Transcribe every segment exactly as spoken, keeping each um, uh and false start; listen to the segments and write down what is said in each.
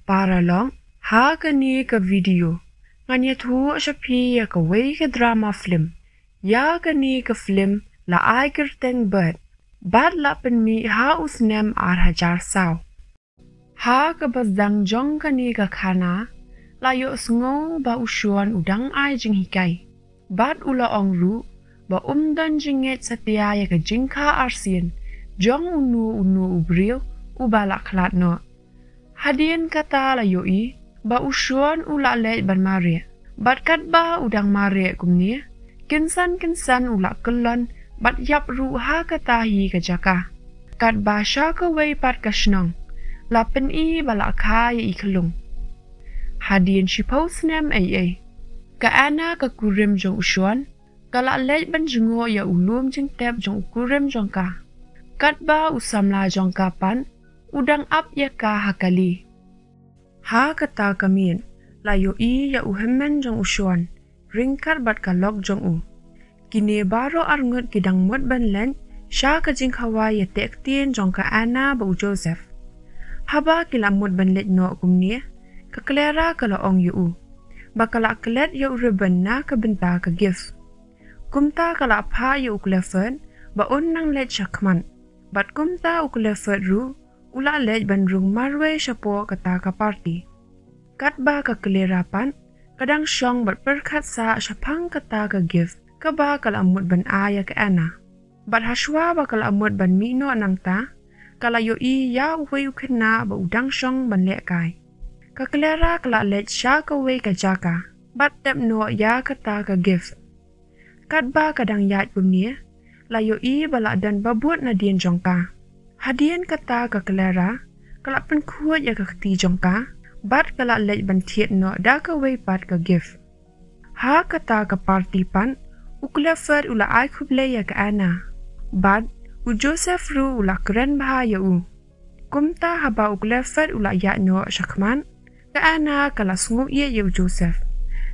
Paralok, ha kane ka video ngan ïathuh sha phi ïa kawei ka drama film. Ïa kane ka film la ai kyrteng Bird, bad la pynmih ha u snem ar hajar saw. Ha kaba sdang jong kane ka khana, la ïohsngew ba u Sean u dang ai jinghikai, bad u la ong ruh ba um don jingngeit satia ïa ka jingkha arsien jong uno uno u briew uba la khlad noh. Hadien kata la ïohi ba u Sean u la leit ban mareh, bad katba u dang mareh kumne, kynsan kynsan u la kyllon bad ïap ruh ha kata hi ka jaka. Katba sha kawei pat ka shnong, la pyni ba la kha ïa i khyllung. Hadien shiphew snem ei ei, ka Anna ka kurim jong u Sean ka la leit ban jngoh ïa u lum jingtep jong u kurim jong ka. Katba u samla jong ka pat u dang ap ïa ka ha kali. Ha kata ka miet la ïohi ïa u hynmen jong u Sean ryngkat bad ka lok jong u. Kine baroh arngut ki dang mut ban leit sha ka jingkhawai ïateh ktien jong ka Anna bad u Joseph. Haba ki la mut ban leit noh kumne, ka Clara ka la ong ïa u ba ka la klet ïa u ribbon na ka bynta ka gift. Kumta ka la phah ïa u Clifford ba un nang leit shakhmat, bad kumta u Clifford ruh u la leit ban rung marwei shapoh kata ka party. Katba ka Clara pat ka dang shong bad pyrkhat sah shaphang kata ka gift kaba ka la mut ban ai ïa ka Anna. Bad hashwa ba ka la mut ban mih noh nangta, ka la ïohi ïa uwei u khynnah ba u dang shong ban lehkai. Ka Clara ka la leit sha kawei ka jaka bad tep noh ïa kata ka gift. Katba ka dang ïaid kumne, la ïohi ba la don babud nadien jong ka. Hadien kata ka Clara ka la pynkhuid ïa ka kti jong ka bad ka la leit ban thied noh da kawei pat ka gift. Ha kata ka party pat, u Clifford u la ai khublei ïa ka Anna, bad u Joseph ruh u la kren bha ïa u. Kumta haba u Clifford u la ïaid noh shakhmat, ka Anna ka la sngew ïeit ïa u Joseph,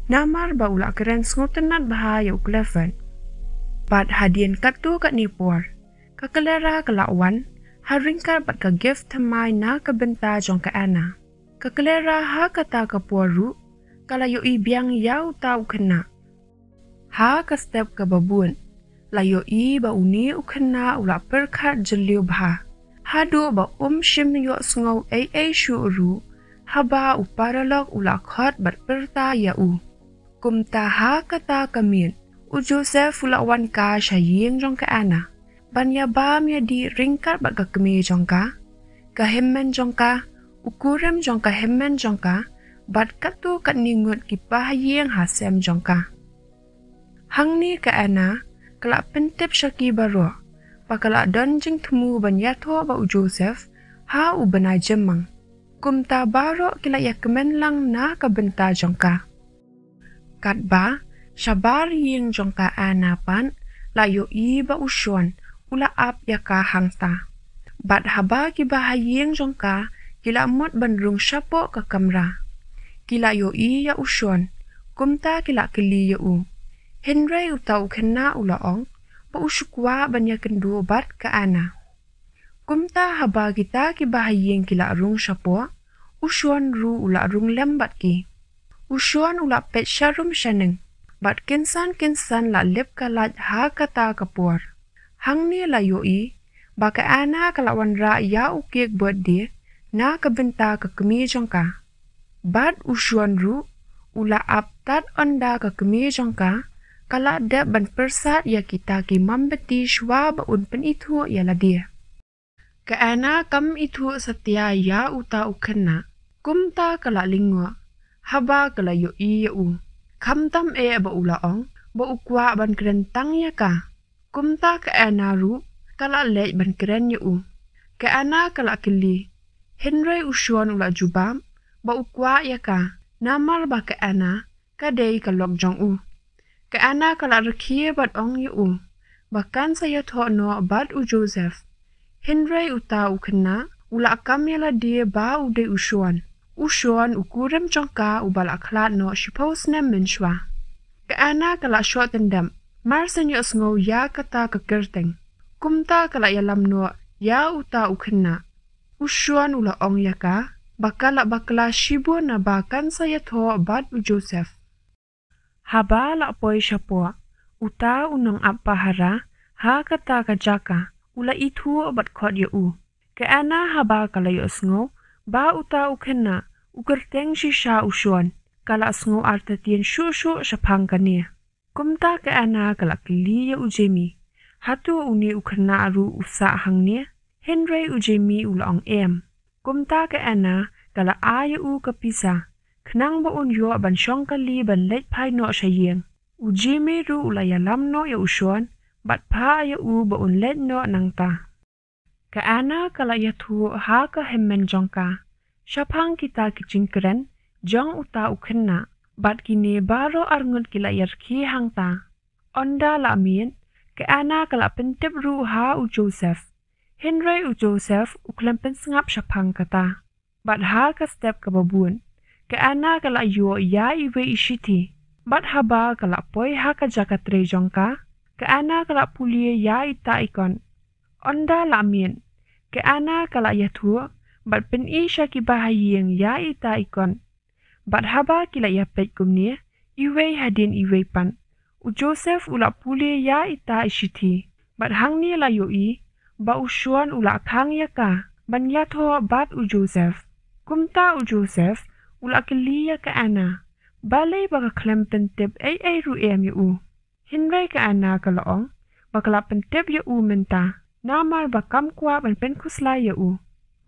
namar ba u la kren sngewtynnat bha ïa u Clifford. Bad hadien katto katne por, ka Clara ka la wan ha ryngkat bad ka gift thymmai na ka bynta jong ka Anna. Ka Clara ha kata ka por ruh ka la ïohi biang ïa uta u khynnah. Ha ka step kaba bud, la ïohi ba une u khynnah u la pyrkhat jylliew bha, haduh ba um shym ïohsngew ei ei shuh ruh haba u paralok u la khot bad pyrta ïa u. Kumta ha kata ka miet, u Joseph u la wan kai sha ïing jong ka Anna ban ïabam ïadih ryngkat bad ka kmie jong ka, ka hynmen jong ka, u kurim jong ka hynmen jong ka, bad katto katne ngut ki pahaïing ha sem jong ka. Hangne ka Anna ka la pyntip sha ki baroh ba ka la don jingthmu ban ïathoh bad u Joseph ha u bnai jymmang. Kumta baroh ki la ïakmen lang na ka bynta jong ka. Katba shabar ïing jong ka Anna pat la ïohi ba u Sean u la ap ïa ka hangta. Bad haba ki bahaïing jong ka ki la mut ban rung shapoh ka kamra, ki la ïohi ïa u Sean, kumta ki la kylli ïa u. Hynrei uta u khynnah u la ong ba u shu kwah ban ïakynduh bad ka Anna. Kumta haba kita ki bahaïing ki la rung shapoh, u Sean ruh u la rung lem bad ki. U Sean u la peit sharum shaneng bad kynsan kynsan la lip ka light ha kata ka por. Hangne la ïohi ba ka Anna ka la wanrah ïa u cake birthday na ka bynta ka kmie jong ka. Bad u Sean ruh u la ap tad ynda ka kmie jong ka ka la dep ban pyrsad ïa kita ki mombati shuwa ba un pynithuh ïa lade. Ka Anna kam ithuh satia ïa uta u khynnah. Kumta ka la lyngngoh haba ka la ïohi ïa u. Khamtam eh ba u la ong ba u kwah ban kren tang ïa ka. Kumta ka Anna ruh ka la leit ban kren ïa u. Ka Anna ka la kylli, hynrei u Sean u la jubab ba u kwah ïa ka, namar ba ka Anna ka dei ka lok jong u. Ka Anna ka la rkhie bad ong ïa u ba kan sa ïathoh noh bad u Joseph. Hynrei uta u khynnah u la kam ïa lade ba u dei u Sean, u Sean u kurim jong ka uba la khlad noh shiphew snem mynshuwa. Ka Anna ka la shoh tyndep mar shen ïohsngew ïa kata ka kyrteng. Kumta ka la ïalam noh ïa uta u khynnah. U Sean u la ong ïa ka ba ka la bakla shibun naba kan sa ïathoh bad u Joseph. Haba la poi shapoh uta u nongap pahara ha kata ka jaka, u la ithuh bad khot ïa u. Ka Anna haba ka la ïohsngew ba uta u khynnah u kyrteng shisha u Shon, ka la sngew artatien shuh shuh shaphang kane. Kumta ka Anna ka la kylli ïa u Jamie, hato une u khynnah ruh u sah hangne? Hynrei u Jamie u la ong em. Kumta ka Anna ka la ai ïa u ka pisa khnang ba un ïoh ban shong kali ban leit phai noh sha ïing. U Jamie ruh u la ïalam noh ïa u Shon bad phah ïa u ba un leit noh nangta. Ka Anna ka la ïathuh ha ka hynmen jong ka shaphang kita ki jingkren jong uta u khynnah, bad kine baroh arngut ki la ïarkhie hangta. Ynda la miet, ka Anna ka la pyntip ruh ha u Joseph. Hynrei u Joseph u khlem pynsngap shaphang kata. Bad ha ka step kaba bud, ka Anna ka la ïoh ïa iwei i shithi. Bad haba ka la poi ha ka jaka trei jong ka, ka Anna ka la pule ïa ita i kot. Ynda la miet, ka Anna ka la ïathuh bad pyni sha kiba ha ïing ïa ita i kot. Bad haba ki la ïapeit kumne iwei hadien iwei pat, u Joseph u la pule ïa ita i shithi. Bad hangne la ïohi ba u Shon u la khang ïa ka ban ïathoh bad u Joseph. Kumta u Joseph u la kylli ïa ka Anna, balei ba ka khlem pyntip ei ei ruh em ïa u. Hynrei ka Anna ka la ong ba ka la pyntip ïa u mynta, namar ba kam kwah ban pynkhuslai ïa u.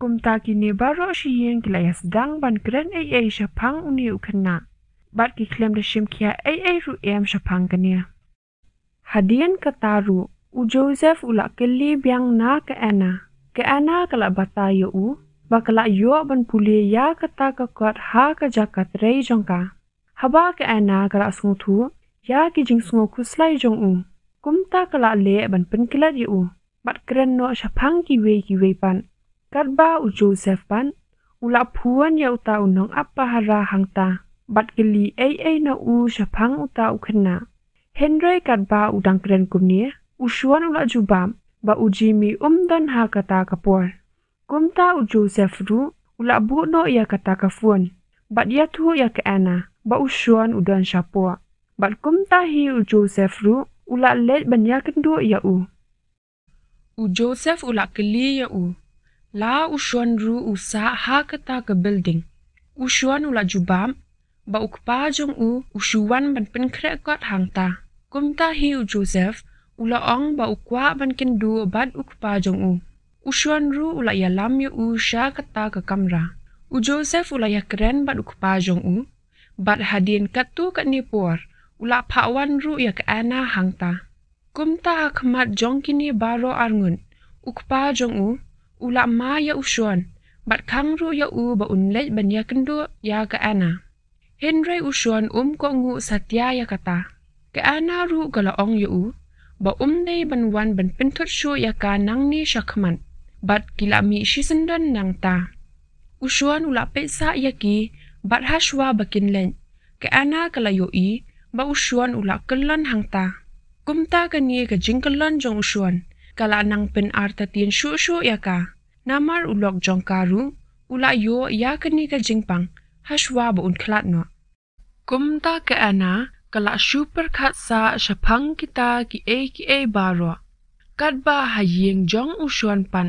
Kumta kine baroh shi ïing ki la ïasdang ban kren ei ei shaphang une u khynnah, bad ki khlem da shim khia ei ei ruh em shaphang kane. Hadien kata ruh u Joseph u la kylli biang na ka Anna. Ka Anna ka la batai ïa u ba ka la ïoh ban pule ïa kata ka kot ha ka jaka trei jong ka. Haba ka Anna ka la sngewthuh ïa ki jingsngewkhuslai jong u, kumta ka la leh ban pynklet ïa u bad kren noh shaphang kiwei kiwei pat. Katba u Joseph pat u la phone ïa uta u nongap pahara hangta bad kylli ei ei na u shaphang uta u khynnah. Hynrei katba u dang kren kumne, u Shon u la jubab ba u Jamie um don ha kata ka por. Kumta u Joseph ruh u la buh noh ïa kata ka phone bad ïathuh ïa ka Anna ba u Shon u don shapoh. Bad kumta hi u Joseph ruh u la leit ban ïakynduh ïa u. U Joseph u la kylli ïa u, la u Shon ruh u sah ha kata ka building? U Shon u la jubab ba u kpa jong u u shu wan ban pynkhreh kot hangta. Kumta hi u Joseph u la ong ba u kwah ban kynduh bad u kpa jong u. U Shon ruh u la ïalam ïa u sha kata ka kamra. U Joseph u la ïakren bad u kpa jong u, bad hadien katto katne por u la phah wan ruh ïa ka Anna hangta. Kumta ha khmat jong kine baroh arngut, u kpa jong u u la mai ïa u Shon bad khang ruh ïa u ba un leit ban ïakynduh ïa ka Anna. Hynrei u Shon um kohnguh satia ïa kata. Ka Anna ruh ka la ong ïa u ba um dei ban wan ban pynthut shuh ïa ka nangne shakhmat, bad ki la mih shisyndon nangta. U Shon u la peit sah ïa ki bad hashwa ba kin leit, ka Anna ka la ïohi ba u Shon u la kyllon hangta. Kumta kane ka jingkyllon jong u Shon ka la nang pynartatien shuh shuh ïa ka. Namar u lok jong ka ruh u la ïoh ïa kane ka jingpang hashwa ba un khlad noh. Kumta ka Anna ka la shu pyrkhat sah shaphang kita kiei kiei baroh. Katba ha ïing jong u Shon pat,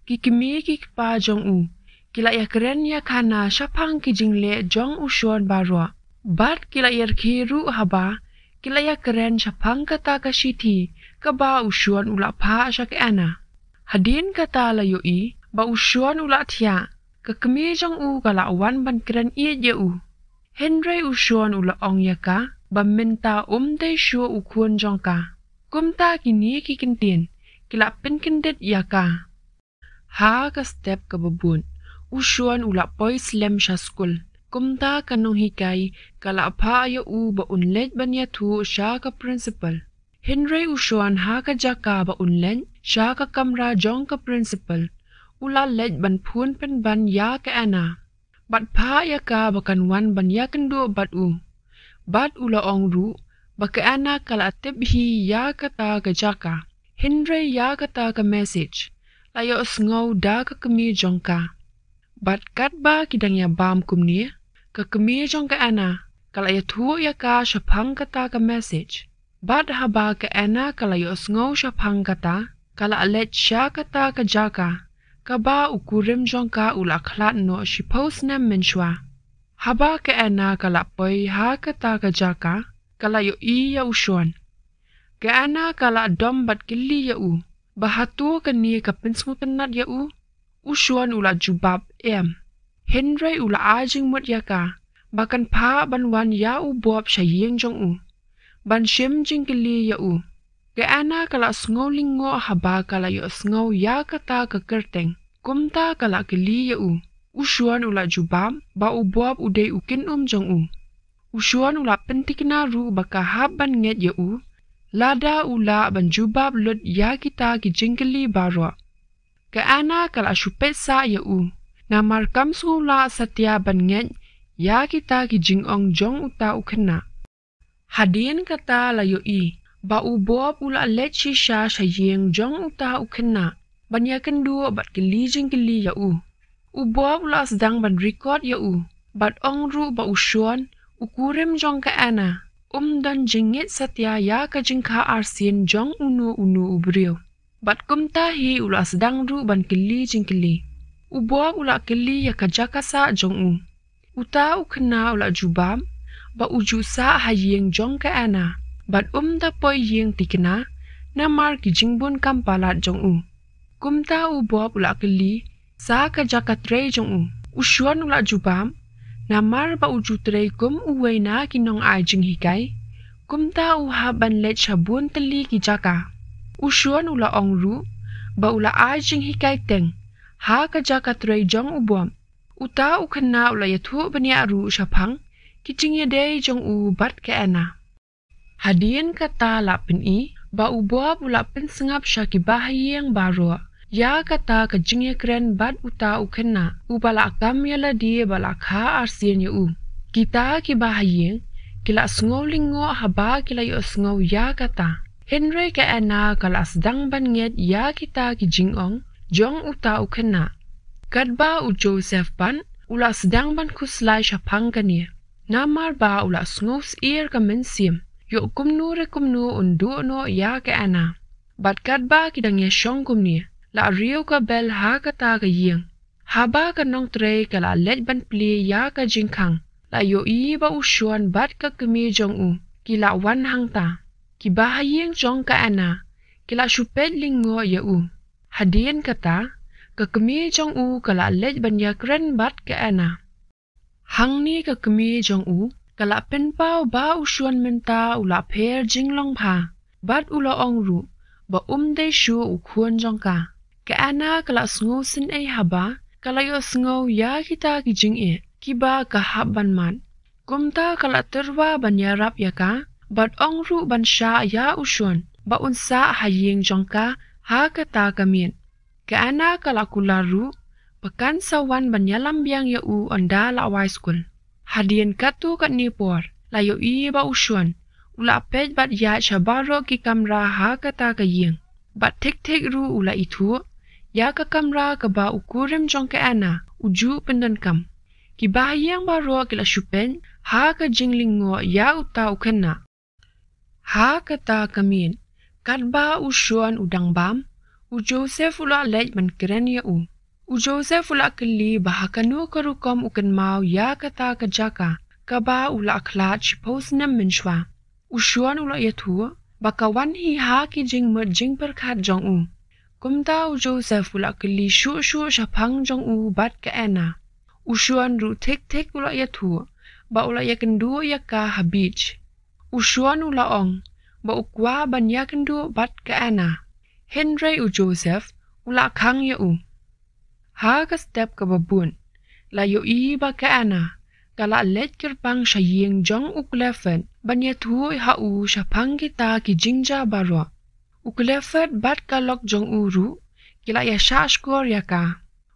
ki kmie ki kpa jong u ki la ïakren ïakhana shaphang ki jingleh jong u Shon baroh. Bad ki la ïarkhie ruh haba ki la ïakren shaphang kata ka shithi kaba u Shon u la phah sha ka Anna. Hadien kata la ïohi ba u Shon u la thiah, ka kmie jong u ka la wan ban kren ïeit ïa u. Hynrei u Shon u la ong ïa ka ba mynta um dei shuh u khun jong ka. Kumta kine ki kyntien ki la pynkyndit ïa ka. Ha ka step kaba bud, u Shon u la poi slem sha skul. Kumta ka nonghikai ka la phah ïa u ba un leit ban ïathuh sha ka principal. Hynrei u Shon ha ka jaka ba un leit sha ka kamra jong ka principal, u la leit ban phone pynban ïa ka Anna bad phah ïa ka ba kan wan ban ïakynduh bad u. Bad u la ong ruh ba ka Anna ka la tip hi ïa kata ka jaka, hynrei ïa kata ka message la ïohsngew da ka kmie jong ka. Bad katba ki dang ïa bam kumne, ka kmie jong ka Anna ka la ïathuh ïa ka shaphang kata ka message. Bad haba ka Anna ka la ïohsngew shaphang kata, ka la leit sha kata ka jaka kaba u kurim jong ka u la khlad noh shiphew snem mynshuwa. Haba ka Anna ka la poi ha kata ka jaka, ka la ïohi ïa u Sean. Ka Anna ka la dom bad kylli ïa u ba hato kane ka pynsngewtynnat ïa u. U Sean u la jubab em, hynrei u la ai jingmut ïa ka ba kan phah ban wan ïa u Bob sha ïing jong u ban shim jingkylli ïa u. Ka Anna ka la sngew lyngngoh haba ka la ïohsngew ïa kata ka kyrteng. Kumta ka la kylli ïa u. U Sean u la jubab ba u Bob u dei u kynum jong u. U Sean u la pynthikna ruh ba ka hap ban ngeit ïa u lada u lah ban jubab lut ïa kita ki jingkylli baroh. Ka Anna ka la shu peit sah ïa u namar kam sngewlah satia ban ngeit ïa kita ki jingong jong uta u khynnah. Hadien kata la ïohi ba u Bob u la leit shisha sha ïing jong uta u khynnah ban ïakynduh bad kylli jingkylli ïa u. U Bob u la sdang ban record ïa u bad ong ruh ba u Sean, u kurim jong ka Anna, um don jingngeit satia ïa ka jingkha arsien jong uno uno u briew. Bad kumta hi u la sdang ruh ban kylli jingkylli. U Bob u la kylli ïa ka jaka sah jong u. Uta u khynnah u la jubab ba u ju sah ha ïing jong ka Anna bad um da poi ïing thikna namar ki jingbun kam palat jong u. Kumta u Bob u la kylli sa ka jaka trei jong u. U Sean u la jubab namar ba u ju trei kum uwei na ki nongai jinghikai, kumta u hap ban leit sha bun tylli ki jaka. U Sean u la ong ruh ba u la ai jinghikai teng ha ka jaka trei jong u Bob. Uta u khynnah u la ïathuh bniah ruh shaphang ki jingïadei jong u bad ka Anna. Hadien kata la pyni ba u Bob u la pynsngap sha ki bahaïing baroh ïa kata ka jingïakren bad uta u khynnah uba la kam ïa lade ba la kha arsien ïa u. Kita ki bahaïing ki la sngew lyngngoh haba ki la ïohsngew ïa kata. Hynrei ka Anna ka la sdang ban ngeit ïa kita ki jingong jong uta u khynnah. Katba u Joseph pat u la sdang ban khuslai shaphang kane namar ba u la sngew syier ka mynsiem ïoh kumno re kumno un duh noh ïa ka Anna. Bad katba ki dang ïashong kumne, la riew ka bell ha kata ka ïing. Haba ka nongtrei ka la leit ban plie ïa ka jingkhang, la ïohi ba u Sean bad ka kmie jong u ki la wan hangta. Ki bahaïing jong ka Anna ki la shu peit lyngngoh ïa u. Hadien kata ka kmie jong u ka la leit ban ïakren bad ka Anna. Hangne ka kmie jong u ka la pynpaw ba u Sean mynta u la pher jinglong bha bad u la ong ruh ba um dei shuh u khun jong ka. Ka Anna ka la sngew sngewsih haba ka la ïohsngew ïa kita ki jingeh kiba ka hap ban mad. Kumta ka la tyrwa ban ïarap ïa ka bad ong ruh ban shah ïa u Sean ba un sah ha ïing jong ka ha kata ka miet. Ka Anna ka la kular ruh ba kan sa wan ban ïalam biang ïa u ynda la wai skul. Hadien katto katne por la ïohi ba u Sean u la peit bad ïaid sha baroh ki kamra ha kata ka ïing. Bad thik thik ruh u la ithuh ïa ka kamra kaba u kurim jong ka Anna u ju pyndonkam. Ki bahaïing baroh ki la shu peit ha ka jinglyngngoh ïa uta u khynnah. Ha kata ka miet katba u Sean u dang bam, u Joseph u la leit ban kren ïa u. U Joseph u la kylli ba ha kano ka rukom u kynmaw ïa kata ka jaka kaba u la khlad shiphew snem mynshuwa. U Sean u la ïathuh ba ka wan hi ha ki jingmut jingpyrkhat jong u. Kumta u Joseph u la kylli shuh shuh shaphang jong u bad ka Anna. U Sean ruh thik thik u la ïathuh ba u la ïakynduh ïa ka ha beach. U Sean u la ong ba u kwah ban ïakynduh bad ka Anna. Hynrei u Joseph u la khang ïa u. Ha ka step kaba bud la ïohi ba ka Anna ka la leit kyrpang sha ïing jong u Clifford ban ïathuh ha u shaphang kita ki jingjia baroh. U Clifford bad ka lok jong u ruh ki la ïashah shkor ïa ka.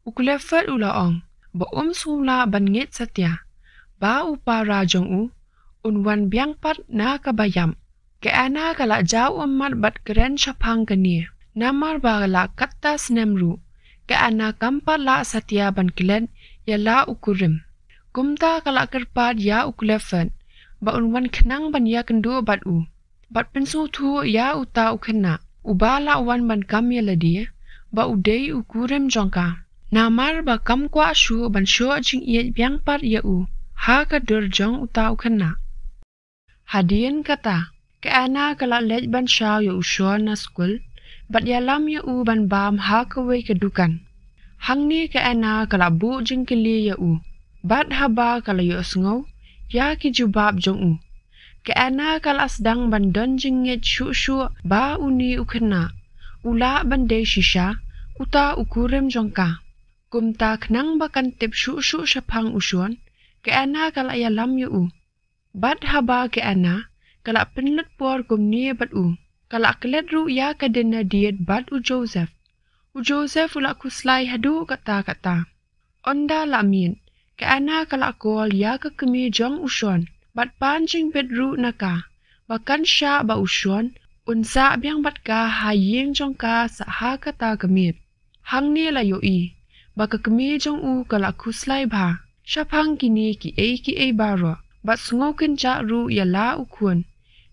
U Clifford u la ong ba um sngewlah ban ngeit satia ba u para jong u un wan biang pat na kaba ïap. Ka Anna ka la jaw ummat bad kren shaphang kane namar ba la katta snem ruh ka Anna kam pat lah satia ban klet ïa la u kurim. Kumta ka la kyrpad ïa u Clifford ba un wan khnang ban ïakynduh bad u, bad pynsngewthuh ïa uta u khynnah uba la wan ban kam ïa lade ba u dei u kurim jong ka. Namar ba kam kwah shuh ban shoh jingïeit biang pat ïa u ha ka dur jong uta u khynnah. Hadien kata, ka Anna ka la leit ban shaw ïa u Sean na skul, bad ïalam ïa u ban bam ha kawei ka dukan. Hangne ka Anna ka la buh jingkylli ïa u, bad haba ka la ïohsngew ïa ki jubab jong u, ka Anna ka la sdang ban don jingngeit shuh shuh ba une u khynnah u lah ban dei shisha uta u kurim jong ka. Kumta khnang ba kan tip shuh shuh shaphang u Sean, ka Anna ka la ïalam ïa u. Bad haba ka Anna ka la pynlut por kumne bad u, ka la klet ruh ïa ka dinner date bad u Joseph. U Joseph u la khuslai haduh katta katta. Ynda la miet, ka Anna ka la call ïa ka kmie jong u Sean bad pan jingbit ruh na ka ba kan shah ba u Sean un sah biang bad ka ha ïing jong ka sa ha kata ka miet. Hangne la ïohi ba ka kmie jong u ka la khuslai bha shaphang kine kiei kiei baroh, bad sngewkynjah ruh ïa la u khun.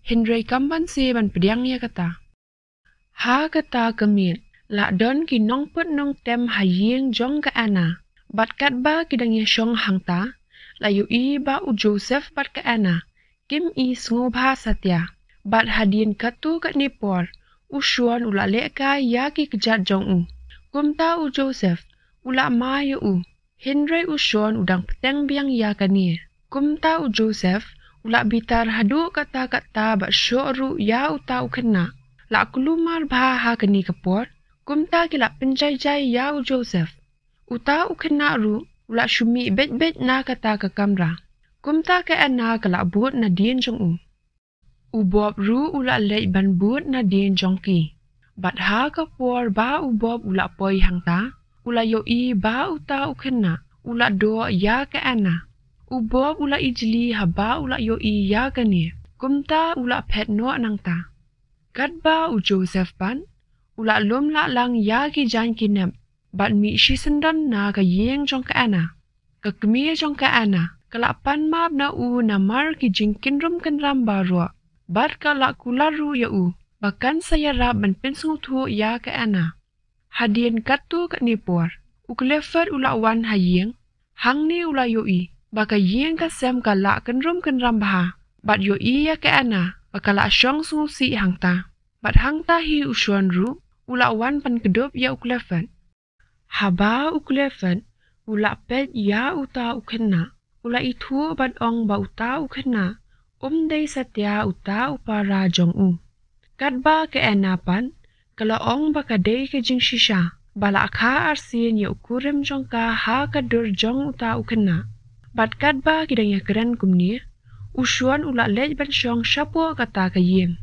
Hynrei kam ban se ban pdiang ïa kata. Ha kata ka miet la don ki nongput nongtem ha ïing jong ka Anna, bad katba ki dang ïashong hangta, la ïohi ba u Joseph bad ka Anna kim i sngewbha satia. Bad hadien katto katne por, u Sean u la lehkai ïa ki kjat jong u. Kumta u Joseph u la mai ïa u. Hynrei u Sean u dang bteng biang ïa kane. Kumta u Joseph u la bitar haduh katta katta bad shoh ruh ïa uta u khynnah. La kulmar bha ha kane ka por. Kumta ki la pynjai jai ïa u Joseph. Uta u khynnah ruh u la shu mih beit beit na kata ka kamra. Kumta ka Anna ka la bud nadien jong u. U Bob ruh u la leit ban bud nadien jong ki. Bad ha ka por ba u Bob u la poi hangta, u la ïohi ba uta u khynnah u la doh ïa ka Anna. U Bob u la ijli haba u la ïohi ïa kane. Kumta u la phet noh nangta. Katba u Joseph pat u la lum lah lang ïa ki jaiñ ki nep bad mih shisyndon na ka ïing jong ka Anna. Ka kmie jong ka Anna ka la pan map na u namar ki jingkynrum kynram baroh, bad ka la kular ruh ïa u ba kan sa ïarap ban pynsngewthuh ïa ka Anna. Hadien katto katne por, u Clifford u la wan ha ïing. Hangne u la ïohi ba ka ïing ka sem ka la kynrum kynram bha, bad ïohi ïa ka Anna ba ka la shong sngewsih hangta. Bad hangta hi u Sean ruh u la wan pynkdup ïa u Clifford. Haba u Clifford u la peit ïa uta u khynnah, u la ithuh bad ong ba uta u khynnah um dei satia uta u para jong u. Katba ka Anna pat ka la ong ba ka dei ka jingshisha ba la kha arsien ïa u kurim jong ka ha ka dur jong uta u khynnah. Bad katba ki dang ïakren kumne, u Sean u la leit ban shong shapoh kata ka ïing.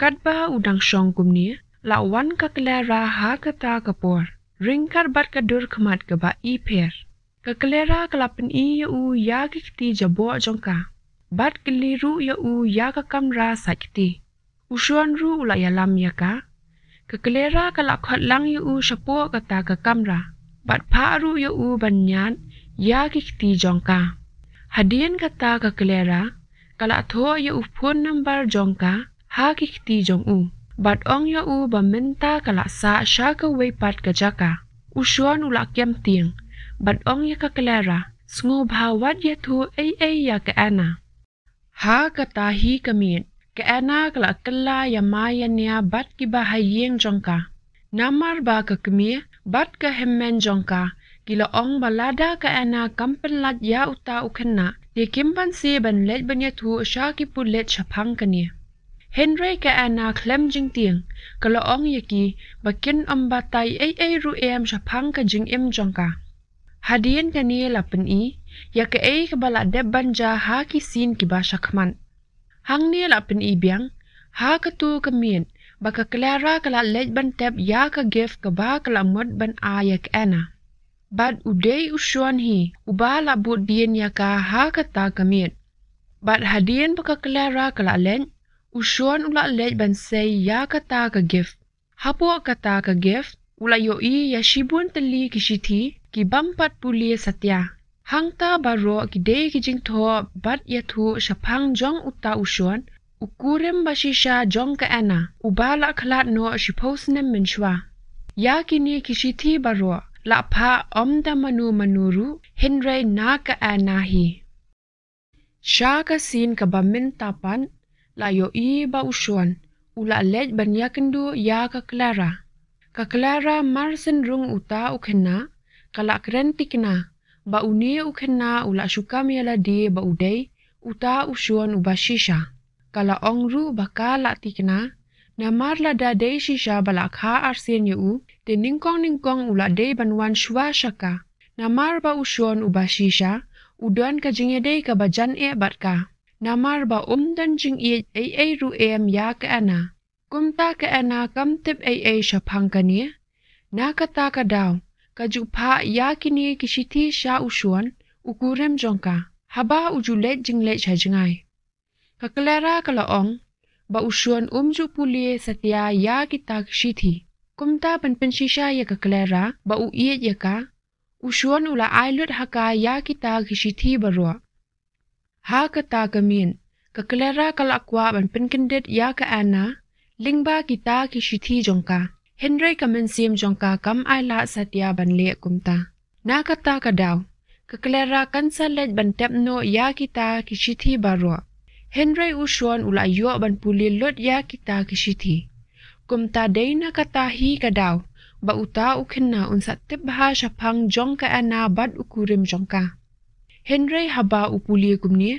Katba u dang shong kumne, la wan ka Clara ha kata ka por, ryngkat bad ka dur khmat kaba ipher. Ka Clara ka la pyni ïa u ïa ki kti jaboh jong ka, bad kylli ruh ïa u ïa ka kamra sait kti. U Sean ruh u la ïalam ïa ka. Ka Clara ka la khot lang ïa u shapoh kata ka kamra, bad phah ruh ïa u ban ñiad ïa ki kti jong ka. Hadien kata ka Clara ka la thoh ïa u phone number jong ka ha ki kti jong u, bad ong ïa u ba mynta ka la sah sha kawei pat ka jaka. U Sean u la kem tieng bad ong ïa ka Clara, sngewbha wat ïathuh ei ei ïa ka Anna. Ha kata hi ka miet, ka Anna ka la kylla ïa ma ïa nia bad kiba ha ïing jong ka. Namar ba ka kmie bad ka hynmen jong ka ki la ong ba lada ka Anna kam pynlait ïa uta u khynnah, te kim banse ban leit ban ïathuh sha ki pulit shaphang kane. Hynrei ka Anna khlem jingtieng ka la ong ïa ki ba kin ym batai ei ei ruh em shaphang ka jingim jong ka. Hadien kane la pyni ïa kaei kaba la dep ban jia ha ki sien kiba shakhmat. Hangne la pyni biang ha katu ka miet ba ka Clara ka la leit ban tep ïa ka gift kaba ka la mut ban ai ïa ka Anna. Bad u dei u Sean hi uba la bud dien ïa ka ha kata ka miet. Bad hadien ba ka Clara ka la leit, u Sean u la leit ban sei ïa kata ka gift. Hapoh kata ka gift u la ïohi ïa shibun tylli ki shithi ki bym pat pule satia. Hangta baroh ki dei ki jingthoh bad ïathuh shaphang jong uta u Shawn, u kurim ba shisha jong ka Anna, uba la khlad noh shiphew snem mynshuwa. Ïa kine ki shithi baroh la phah ym da mano mano ruh, hynrei na ka Anna hi. Sha ka sien kaba mynta pat, la ïohi ba u Shawn u la leit ban ïakynduh ïa ka Clara. Ka Clara, mar shen rung uta u khynnah, ka la kren thikna ba une u khynnah u la shu kam ïa lade ba u dei uta u Shawn uba shisha. Ka la ong ruh ba ka la thikna, namar lada dei shisha ba la kha arsien ïa u, te nyngkong nyngkong u la dei ban wan shuwa sha ka. Namar ba u Shawn uba shisha u don ka jingïadei kaba jan eh bad ka. Namar ba um don jingïeit ei ei ruh em ïa ka Anna. Kumta ka Anna kam tip ei ei shaphang kane. Na kata ka daw, ka ju phah ïa kine ki shithi sha u Shawn, u kurim jong ka, haba u ju leit jingleit sha jngai. Ka Clara ka la ong ba u Shawn um ju pule satia ïa kita ki shithi. Kumta ban pynshisha ïa ka Clara ba u ïeit ïa ka, u Shawn u la ai lut ha ka ïa kita ki shithi baroh. Ha kata ka miet, ka Clara ka la kwah ban pynkyndit ïa ka Anna lyngba kita ki shithi jong ka. Hynrei ka mynsiem jong ka kam ailad satia ban leh kumta. Na kata ka daw, ka Clara kan sa leit ban tep noh ïa kita ki shithi baroh. Hynrei u Shawn u la ïoh ban pule lut ïa kita ki shithi. Kumta dei na kata hi ka daw ba uta u khynnah un sa tip bha shaphang jong ka Anna bad u kurim jong ka. Hynrei haba u pule kumne,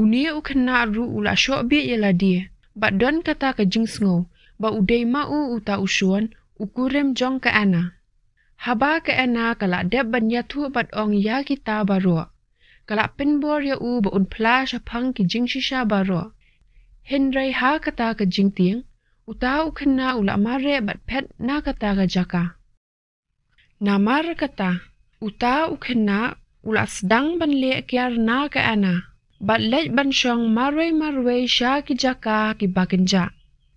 une u khynnah ruh u la shoh bit ïa lade bad don kata ka jingsngew ba u dei ma u uta u Shawn, u kurim jong ka Anna. Haba ka Anna ka la dep ban ïathuh bad ong ïa kita baroh, ka la pynbor ïa u ba un phla shaphang ki jingshisha baroh. Hynrei ha kata ka jingtieng, uta u khynnah u la mareh bad phet na kata ka jaka. Namar kata, uta u khynnah u la sdang ban leh kiar na ka Anna bad leit ban shong marwei marwei sha ki jaka kiba kynjah.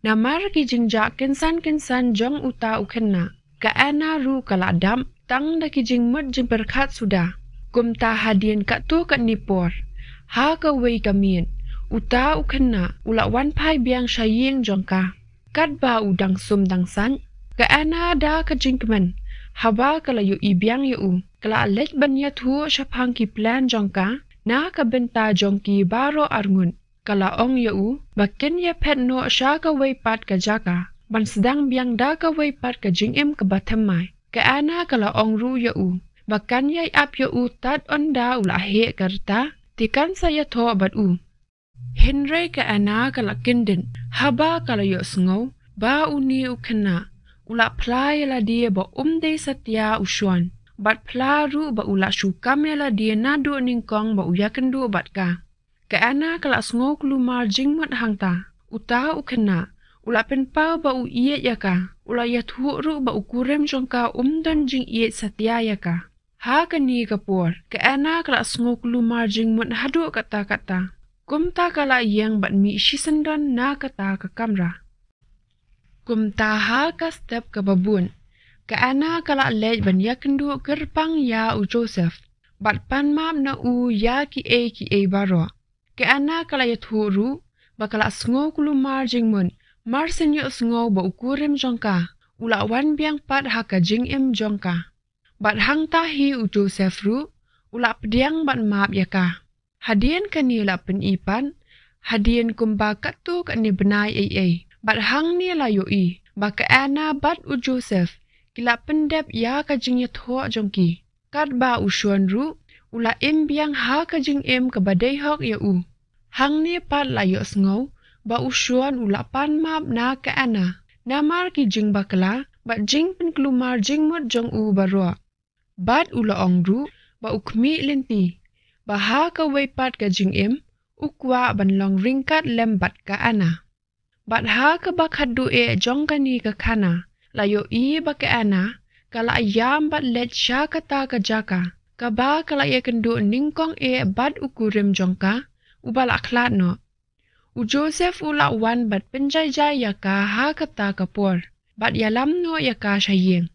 Namar ki jingjah kynsan kynsan jong uta u khynnah, ka Anna ruh ka la dap tang da ki jingmut jingpyrkhat suda. Kumta hadien katto katne por, ha kawei ka miet, uta u khynnah u la wan phai biang sha ïing jong ka. Katba u dang sum dang saiñ, ka Anna da ka jingkmen, haba ka la ïohi biang ïa u, ka la leit ban ïathuh shaphang ki plan jong ka na ka bynta jong ki baroh arngut. Ka la ong ïa u ba kin ïa phet noh sha kawei pat ka jaka ban sdang biang da kawei pat ka jingim kaba thymmai. Ka Anna ka la ong ruh ïa u ba kan ïai ap ïa u tad ynda u la heh ka rta, te kan sa ïathoh bad u. Hynrei ka Anna ka la kyndit haba ka la ïohsngew ba une u khynnah u la phla ïa lade ba um dei satia u Shawn, bad phla ruh ba u la shu kam ïa lade naduh nyngkong ba u ïakynduh bad ka. Ka Anna ka la sngew kulmar jingmut hangta. Uta u khynnah u la pynpaw ba u ïeit ïa ka, u la ïathuh ruh ba u kurim jong ka um don jingïeit satia ïa ka. Ha kane ka por, ka Anna ka la sngew kulmar jingmut haduh katta katta. Kumta ka la ïeng bad mih shisyndon na kata ka kamra. Kumta ha ka step kaba bud, ka Anna ka la leit ban ïakynduh kyrpang ïa u Joseph bad pan map na u ïa kiei kiei baroh. Ka Anna ka la ïathuh ruh ba ka la sngew kulmar jingmut mar shen ïohsngew ba u kurim jong ka u la wan biang pat ha ka jingim jong ka. Bad hangta hi u Joseph ruh u la pdiang ban map ïa ka. Hadien kane la pyni pat, hadien kumba katto katne bnai ei ei, bad hangne la ïohi ba ka Anna bad u Joseph ki la pyndep ïa ka jingïathoh jong ki. Katba u Shawn ruh u la im biang ha ka jingim kaba dei hok ïa u. Hangne pat la ïohsngew ba u Shawn u la pan map na ka Anna namar ki jingbakla bad jingpynkulmar jingmut jong u baroh. Bad u la ong ruh ba u khmih lynti ba ha kawei pat ka jingim u kwah ban long ryngkat lem bad ka Anna. Bad ha kaba khatduh eh jong kane ka khana, la ïohi ba ka Anna ka la ïam bad leit sha kata ka jaka kaba ka la ïakynduh nyngkong eh bad u kurim jong ka uba la khlad noh. U Joseph u la wan bad pynjaijai ïa ka ha kata ka por bad ïalam noh ïa ka sha ïing.